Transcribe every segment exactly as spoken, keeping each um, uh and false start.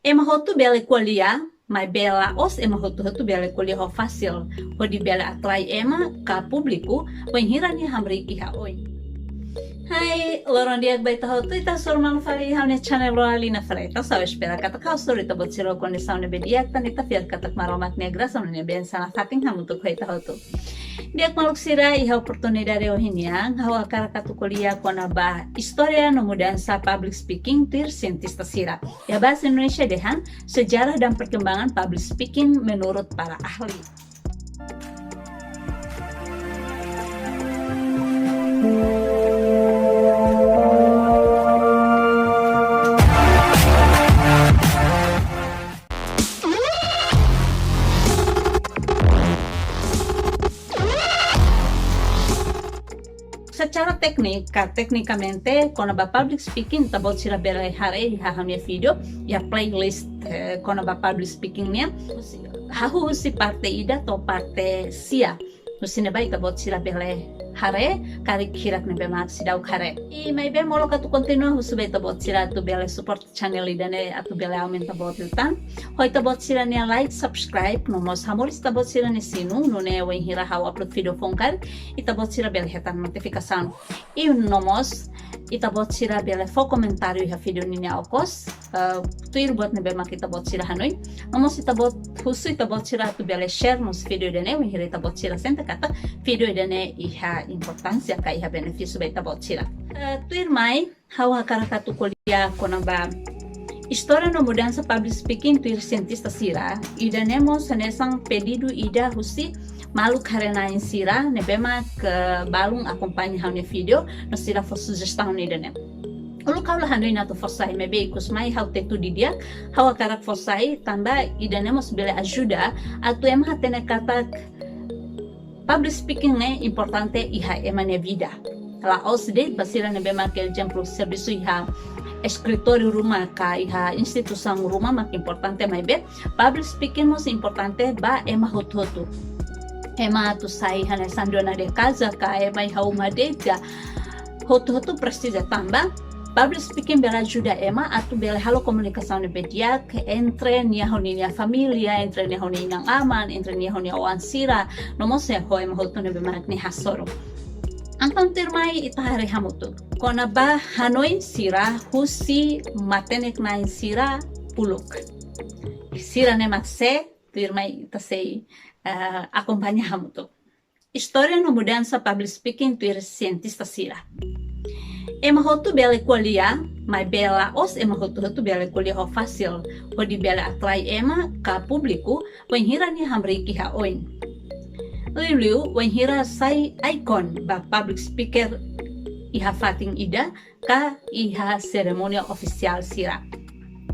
Ema hotu bele ko'alia, maibé la'ós ema hotu-hotu bele ko'alia ho fasil, hodi bele atrai ema ka públiku, wainhira nia hamriik iha oin. Hai, loron di'ak ba ita hotu, ita hasoru malu fali iha ha'u-nia channel Roalina Freitas. Ha'u espera katak ha'u hasoru ita-boot sira ho kondisaun ne'ebé di'ak, tan ita fiar katak Maromak nia grasa no nia bensaun nafatin hamutuk ho ita hotu. Di'ak maluk sira, iha oportunidade ohin nian, ha'u hakarak atu ko'alia kona-ba istória no mudansa public speaking tuir sientista sira. Iha bahasa Indonesia dehan, sejarah dan perkembangan public speaking menurut para ahli. Secara teknik, ka teknikamente, kona-ba public speaking, ita-boot sira bele haree iha ha'u-nia vídeo, iha playlist, eh, kona-ba public speaking nian. Hahú husi parte ida to'o parte sia. Husi ne'ebá ita-boot sira bele haree, karik hirak ne'ebé mak seidauk haree. I maibé molok atu kontinua, husu ba ita-boot sira atu bele support channel ida-ne'e atu bele aumenta boot liután. Ho ita-boot sira-nia like, subscribe, no mós hamoris ita-boot sira-nia sinu, nune'e wainhira ha'u upload vídeo foun karik, ita-boot sira bele hetan notifikasaun. I no mós, ita-boot sira bele fó komentáriu iha vídeo ninia okos, eh, tuir buat ne'ebé mak ita-boot sira hanoin. No mós ita-boot, husu ita-boot sira atu bele share mós vídeo ida-ne'e, wainhira ita-boot sira sente katak vídeo ida-ne'e iha importánsia ka iha benefísiu ba ita-boot sira. Eh, tuirmai, ha'u hakarak atu ko'alia kona-ba istória no mudansa public speaking tuir sientista sira, ida-ne'e mós hanesan pedidu ida husi maluk haree-na'in sira ne'ebé mak, eh, balun akompaña ha'u-nia vídeo, no sira fó sujestaun ida-ne'e. Uluk ha'u la hanoin atu fó sai, maibé ikus mai ha'u tetu didi'ak, ha'u hakarak fó sai, tanba ida-ne'e mós bele ajuda atu ema hatene katak public speaking ne'e importante iha ema nia vida. La'ós de'it ba sira ne'ebé mak, ezemplu, servisu iha eskritóriu ruma ka iha instituisaun ruma mak importante, maibé public speaking mós importante ba ema hotu-hotu. Ema atu sai hanesan dona de casa ka ema iha uma de'it ka, hotu-hotu presiza, tanba public speaking bele ajuda ema atu bele halo komunikasaun ne'ebé di'ak entre nia ho ninia família, entre nia ho nia inan-aman, entre nia ho nia oan sira, no mós ho ema hotu ne'ebé mak nia hasoru. Entaun tuirmai ita haree hamutuk kona-ba hanoin sira husi matenek-na'in sira uluk. Sira-ne'e mak sé, tuirmai ita sei, eh, akompaña hamutuk. Istória no mudansa public speaking tuir sientista sira. Ema hotu bele ko'alia, maibé la'ós ema hotu-hotu bele ko'alia ho fasil, hodi bele atrai ema ka públiku, wainhira nia hamriik iha oin. Liuliu, wainhira sai ikon ba public speaker iha fatin ida, ka iha serimónia ofisiál sira.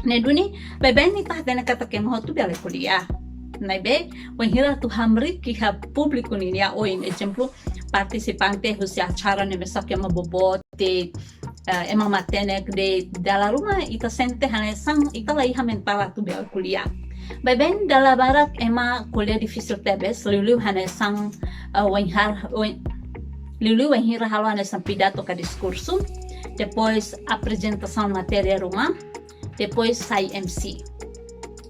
Ne'e duni, baibain ita hatene katak ema hotu bele ko'alia. Maibé, wainhira atu hamriik iha públiku ninia oin, ezemplu, partisipante husi acara ne'e mesak ema boboot, eh, ema matenek de'it, dala ruma ita sente hanesan ita la iha mentál atu bele ko'alia. Baibain dala barak ema ko'alia difisil tebes, liuliu hanesan, eh, wainhar-, wain-, liuliu wainhira halo hanesan pidato ka diskursu, depois aprezentasaun matéria ruma, depois sai M C.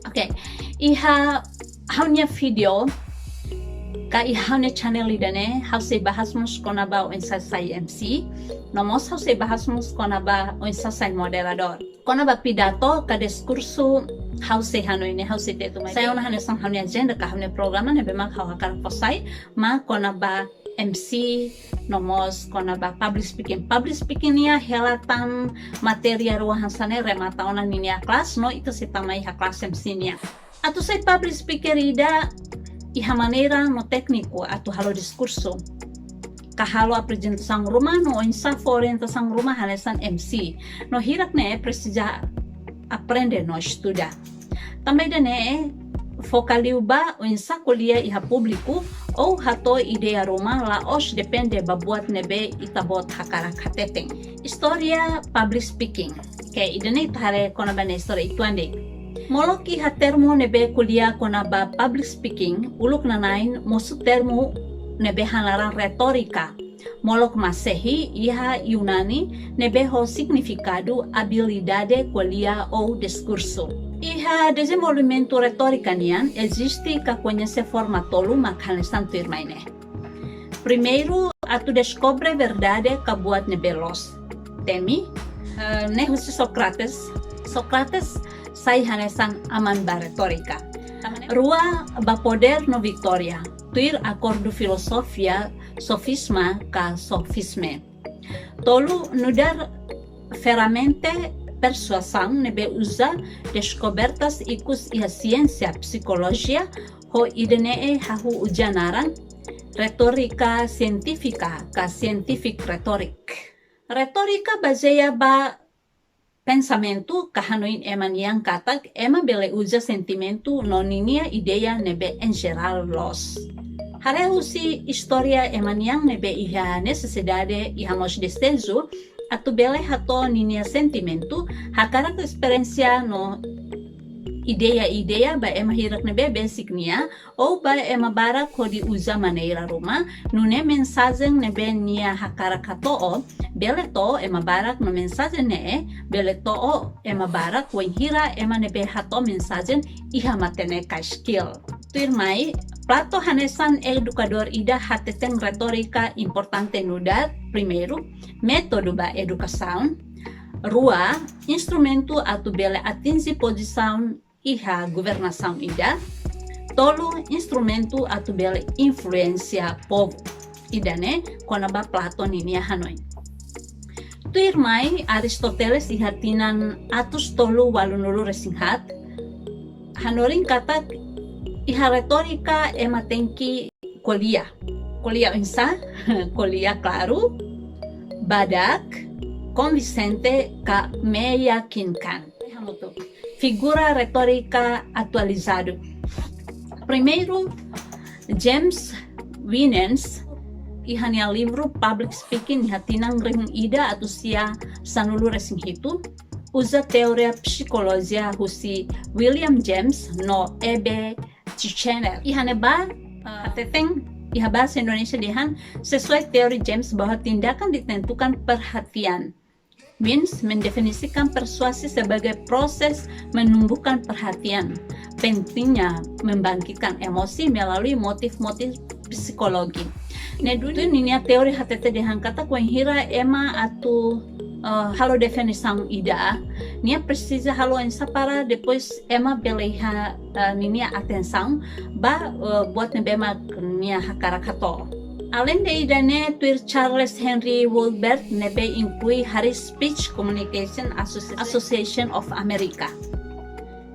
Oke, iha ha'u-nia vídeo ka iha ha'u-nia channel ida-ne'e, ha'u sei bahas mós kona-ba oinsá sai M C, no mós ha'u sei bahas mós kona-ba oinsá sai moderadór. Kona-ba pidato ka diskursu, ha'u sei hanoin ne'e, ha'u sei tetu, maibé sai ona hanesan ha'u-nia ajenda ka ha'u-nia programa ne'ebé mak ha'u hakarak fó sai, mak kona-ba M C, no mós kona-ba public speaking. Public speaking nian hela tan matéria rua hanesan ne'e remata ona ninia kelas, no ita sei tama iha kelas M C nian. Atu sai public speaker ida iha maneira no tékniku atu halo diskursu ka halo aprezentasaun ruma no oinsá fó orientasaun ruma hanesan M C. No hirak ne'e presiza aprende no estuda. Tanba ida-ne'e foka liu ba oinsá ko'alia iha públiku ou hato'o ideia ruma, la'ós depende ba buat ne'ebé ita-boot hakarak hateten. Istória public speaking. Oke, ida-ne'e ita haree kona-ba nia istória uitoan de'it. Molok iha termu ne'ebé ko'alia kona-ba public speaking, uluk nanain mosu termu ne'ebé hanaran retórika. Molok masehi iha Yunani ne'ebé ho signifikadu abilidade ko'alia ou diskursu. Iha dezenvolvimentu retórika nian eziste ka koñese forma tolu mak hanesan tuirmai ne'e. Primeiru, atu deskobre verdade ka buat ne'ebé loos. Temi, eh, ne'e husi Sócrates. Sócrates sai hanesan aman ba retórika. Rua, ba podér no vitória. Tuir akordu filozofia sofisma ka sofisme. Tolu, nu'udar ferramenta persuasaun ne'ebé uza deskobertas ikus iha siénsia psikolojia, ho ida-ne'e hahú uza naran retórika sientífika ka scientific rhetoric. Retórika bazeia ba pensamentu ka hanoin ema nian katak ema bele uza sentimentu no ninia ideia ne'ebé em geral loos. Haree husi istória ema nian ne'ebé iha nesesidade, iha mós dezeju atu bele hato'o ninia sentimentu, hakarak esperiénsia no ideia-ideia ba ema hirak ne'ebé besik nia, ou ba ema barak hodi uza maneira ruma, nune'e mensajen ne'ebé nia hakarak hato'o bele to'o ema barak no mensajen ne'e bele to'o ema barak wainhira ema ne'ebé hato'o mensajen iha matenek ka skill. Tuirmai, Plato hanesan edukadór ida hateten retórika importante nu'udar, primeiru, métodu ba edukasaun, rua, instrumentu atu bele atinje pozisaun iha governasaun ida, tolu, instrumentu atu bele influénsia povu. Ida-ne'e kona-ba Plato ninia hanoin. Tuirmai, Aristóteles iha tinan atus tolu ualunulu resin haat hanorin katak iha retórika ema tenke ko'alia. Ko'alia oinsá? Ko'alia klaru, badak, konvinsente ka meyakinkan. Hamutuk. Figura retórika atualizadu. Primeiru, James Winans, iha nia livru Public Speaking iha tinan rihun ida atus sia sanulu resin hitu, uza teoria psikolojia husi William James no E B Tichenor. Iha ne'ebá, eh, hateten, iha bahasa Indonesia dehan, sesuai teori James bahwa tindakan ditentukan perhatian. Winans mendefinisikan persuasi sebagai proses menumbuhkan perhatian, pentingnya membangkitkan emosi melalui motif-motif psikologi. Ne'e duni ninia teori hatete dehan katak wainhira ema atu, eh, halo definisaun ida, nia presiza halo oinsá para depois ema bele iha, eh, ninia atensaun ba, eh, buat ne'ebé mak nia hakarak hato'o. Aleinde ida-ne'e, tuir Charles Henry Woodbert ne'ebé inklui harii Speech Communication Associ-, Association of America.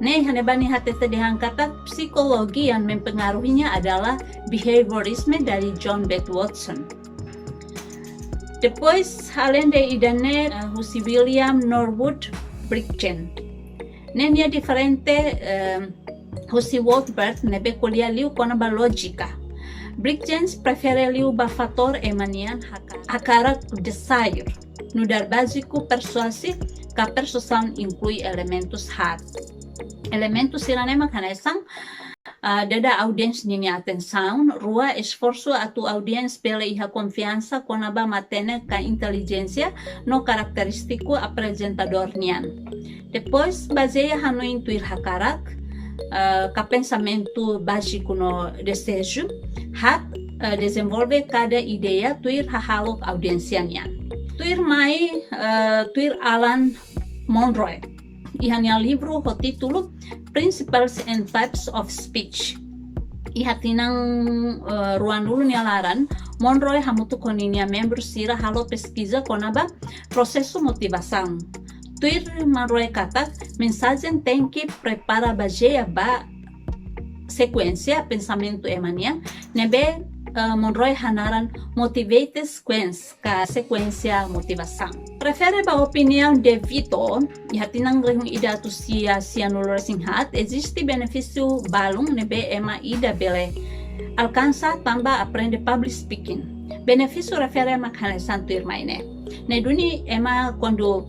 Ne'e iha ne'ebá nia hatete dehan katak psikologi yang mempengaruhinya adalah behaviorisme dari John Beth Watson. Depois, aleinde ida-ne'e, eh, husi William Norwood Brigden. Ne'e nia diferente, eh, husi Woodbert ne'ebé ko'alia liu kona-ba lójika. Brigden prefere liu ba fatór ema nian haka-, hakarak, desire. Nu'udar báziku persuasi ka persuasaun inklui elementus haat. Elementus sira-ne'e mak hanesan, ah, dada audiénsia ninia atensaun, rua, esforsu atu audiénsia bele iha konfiansa kona-ba matenek ka intelijénsia no karakterístiku aprezentadór nian. Depois, bazeia hanoin tuir hakarak, ah, ka pensamentu báziku no dezeju, haat, ah, dezenvolve kada ideia tuir hahalok audiénsia nian. Tuirmai, ah, tuir Alan Monroe iha nia livru ho títulu Principles and Types of Speech. Iha tinan, eh, ruanulu nia laran, Monroe hamutuk ho ninia membru sira halo peskiza kona-ba prosesu motivasaun. Tuir Monroe katak, mensajen tenke prepara bazeia ba sekuénsia pensamentu ema nian, ne'ebé, eh, Monroe hanaran motivated sequence ka sekuénsia motivasaun. Refere ba opiniaun De Vito, iha tinan rihun ida atus sia sianulu resin haat, eziste benefísiu balun ne'ebé ema ida bele alkansa tanba aprende public speaking. Benefísiu refere mak hanesan tuirmai ne'e. Ne'e duni ema kuandu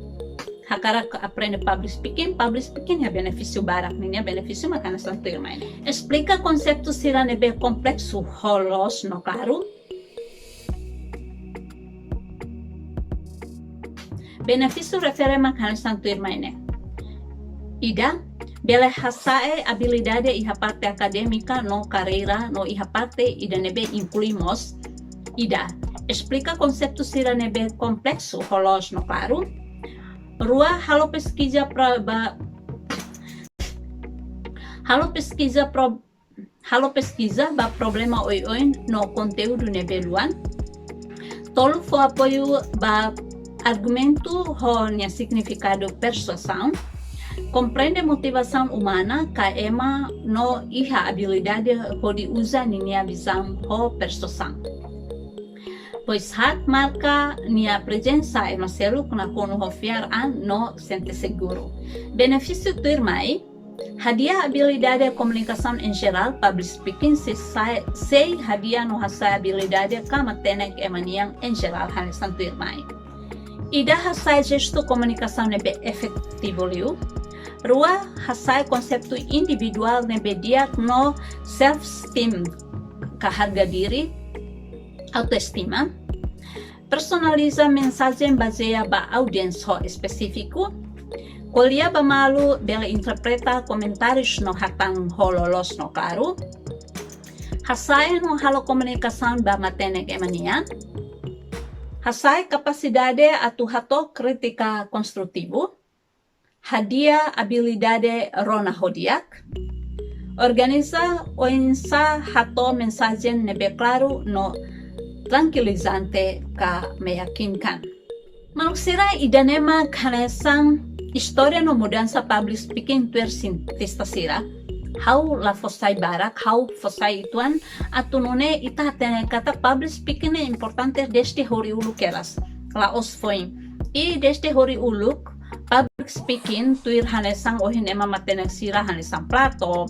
hakarak aprende public speaking, public speaking iha benefísiu barak, ninia benefísiu mak hanesan tuirmai ne'e. Esplika konseitu sira ne'ebé kompleksu ho loos no klaru. Benefísiu refere mak hanesan tuirmai ne'e. Ida, bele hasa'e abilidade iha parte akadémika no karreira no iha parte ida ne'ebé inklui mós. Ida, esplika konseitu sira ne'ebé kompleksu ho loos no klaru. Rua, halo peskiza pra ba, halo peskiza pro, halo peskiza ba problema oioin no konteúdu ne'ebé luan. Tolu, fó apoiu ba argumentu ho nia signifikadu persuasaun. Komprende motivasaun umana ka ema no iha abilidade hodi uza ninia vizaun ho persuasaun. Depois haat, marka nia prezensa ema seluk nakonu ho fiar an no sente seguru. Benefísiu tuirmai, hadi'a abilidade komunikasaun em geral, public speaking, sei sai, sei hadi'a no hasa'e abilidade ka matenek ema nian em geral hanesan tuirmai. Ida, hasa'e jestu komunikasaun ne'ebé efetivu liu. Rua, hasa'e konseitu individuál ne'ebé di'ak no self-esteem ka harga diri, autoestima. Personaliza mensajen bazeia ba audiénsia ho espesífiku. Ko'alia ba malu bele interpreta komentárius no hatán ho loloos no klaru. Hasa'e no halo komunikasaun ba matenek ema nian. Hasa'e kapasidade atu hato'o krítika konstrutivu. Hadi'a abilidade rona ho di'ak. Organiza oinsá hato'o mensajen ne'ebé klaru no trankilizante ka meyakinkan. Maluk sira, ida-ne'e mak hanesan istória no mudansa public speaking tuir sientista sira. Ha'u la fó sai barak, ha'u fó sai uitoan, atu nune'e ita hatene katak public speaking ne'e importante desde horiuluk kedas, la'ós foin. I desde horiuluk, public speaking tuir hanesan ohin ema matenek sira hanesan Plato,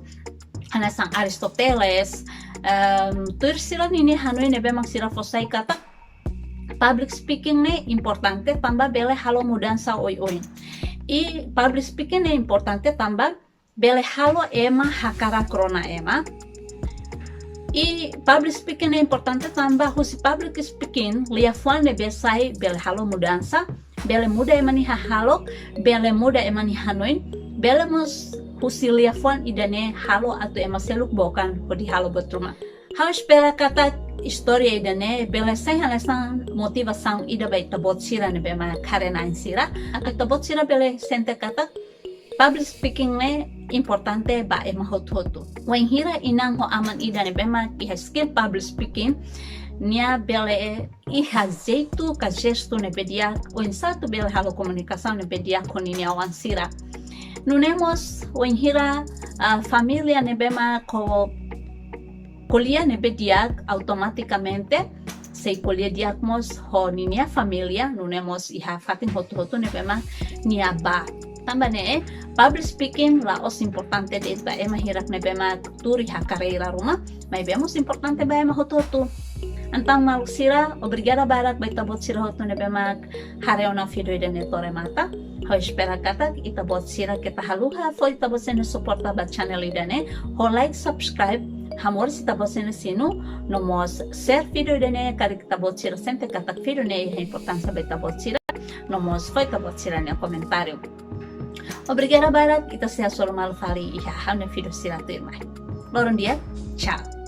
hanesan Aristóteles, em, tuir sira ninia hanoin ne'ebé mak sira fó sai katak public speaking ne'e importante tanba bele halo mudansa oioin. I public speaking ne'e importante tanba bele halo ema hakarak rona ema. I public speaking ne'e importante tanba husi public speaking liafuan ne'ebé sai bele halo mudansa, bele muda ema nia hahalok, bele muda ema nia hanoin, bele mós husi liafuan ida-ne'e halo atu ema seluk book an hodi halo buat ruma. Ha'u espera katak istória ida-ne'e bele sai hanesan motivasaun ida ba ita-boot sira ne'ebé mak haree-na'in sira. Atu ita-boot sira bele sente katak public speaking ne'e importante ba ema hotu-hotu. Wainhira inan ho aman ida ne'ebé mak iha skill public speaking, nia bele iha jeitu ka jestu ne'ebé di'ak, oinsá atu bele halo komunikasaun ne'ebé di'ak ho ninia oan sira. Nune'e mós wainhira, ah, família ne'ebé mak ho ko'alia ne'ebé di'ak automatikamente sei ko'alia di'ak mós ho ninia família, nune'e mós iha fatin hotu-hotu ne'ebé mak nia bá. Tanba ne'e, public speaking la'ós importante de'it ba ema hirak ne'ebé mak tuur iha karreira ruma, maibé mós importante ba ema hotu-hotu. Entaun maluk sira, obrigada barak ba ita-boot sira hotu ne'ebé mak haree ona vídeo ida-ne'e to'o remata. Ha'u espera katak ita-boot sira keta haluha fó ita-boot sira-nia suporta ba channel ida-ne'e, ho like, subscribe, hamoris ita-boot sira-nia sinu, no mós share vídeo ida-ne'e karik ita-boot sira sente katak vídeo ne'e iha importánsia ba ita-boot sira, no mós fó ita-boot sira-nia komentáriu. Obrigada barak, ita sei hasoru malu fali iha ha'u-nia vídeo sira tuirmai. Loron di'ak, tchau.